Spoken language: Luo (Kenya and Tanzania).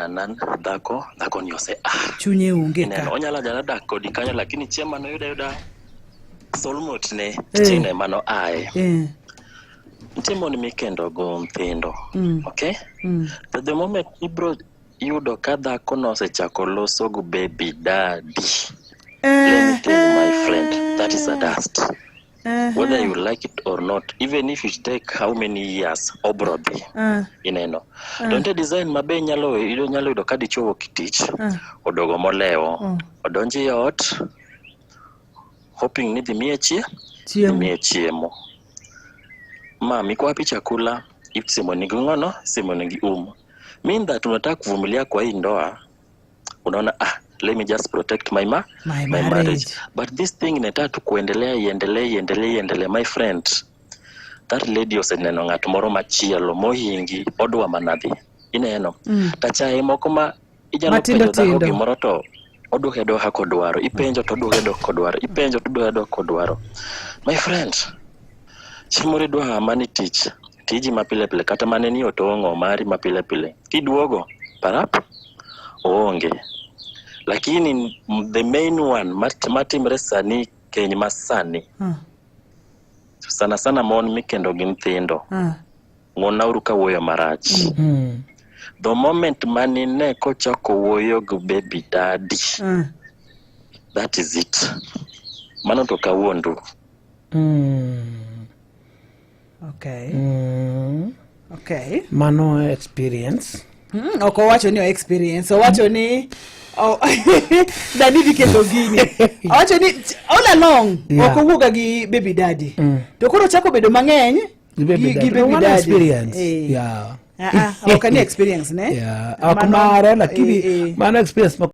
anan dhako dhako ni ose ah Chunye onge ineno ka. Onyalo anyala dak kodi kanyo, lakini chieng' mane oyudo ayuda soulmate ne, chieng' ema noaye. Nitie mon mikendo go nyithindo. Okay. To the moment ibro yudo ka dhako no osechako loso go baby daddy, let me tell you, my friend, that is a dust, whether you like it or not. Even if it take how many years, obro dhi. Ineno, to nitie design mabe nyalo yudo ka dichuo wuok e tich, odogo molewo, odonjo e ot hoping ni dhi miye dhi Chiemo. miye chiemo. "Mam, iko wapi chakula?" Simu ni ng'ono, simu ni um mean that unataka kuvumilia kwa hii ndoa. Unaona, "Ah, let me just protect My my marriage." marriage." But this thing inataka tu kuendelea, iendelee, iendelee, iendelee. My friend, that lady oseneno ng'at moro machielo mohingi, odwa mana dhi. Ineno, tachaye moko ma inyalo Matindo penjo dhako tindo. gimoro to odwoke aduoka kodwaro. Ipenjo to odwoke aduoka kodwaro, ipenjo to odwoke aduoka kodwaro. My friend, chieng' moro idwa mani tich tiji ma pile pile, kata mane ni otong'o mari ma pile pile, kiduogo parap oonge. Lakini the main one matimre sani, keny ma sani, sana sana mon mikendo gi nyithindo, ng'uonauru kawuoyo marach, the moment manine kochako wuoyo gi baby daddy, that is it. Mano to kawuondu. Mano experience. Ok owacho ni o experience, owacho ni oh, dani dhi ketho gini. Owacho ni all along ok owuoga gi baby daddy, to koro chako bedo mang'eny Gi baby gi daddy. baby Mano daddy. experience. Ah, ah, ok ni experience ne. Yeah. Ok mare, lakini eh. mano experience ma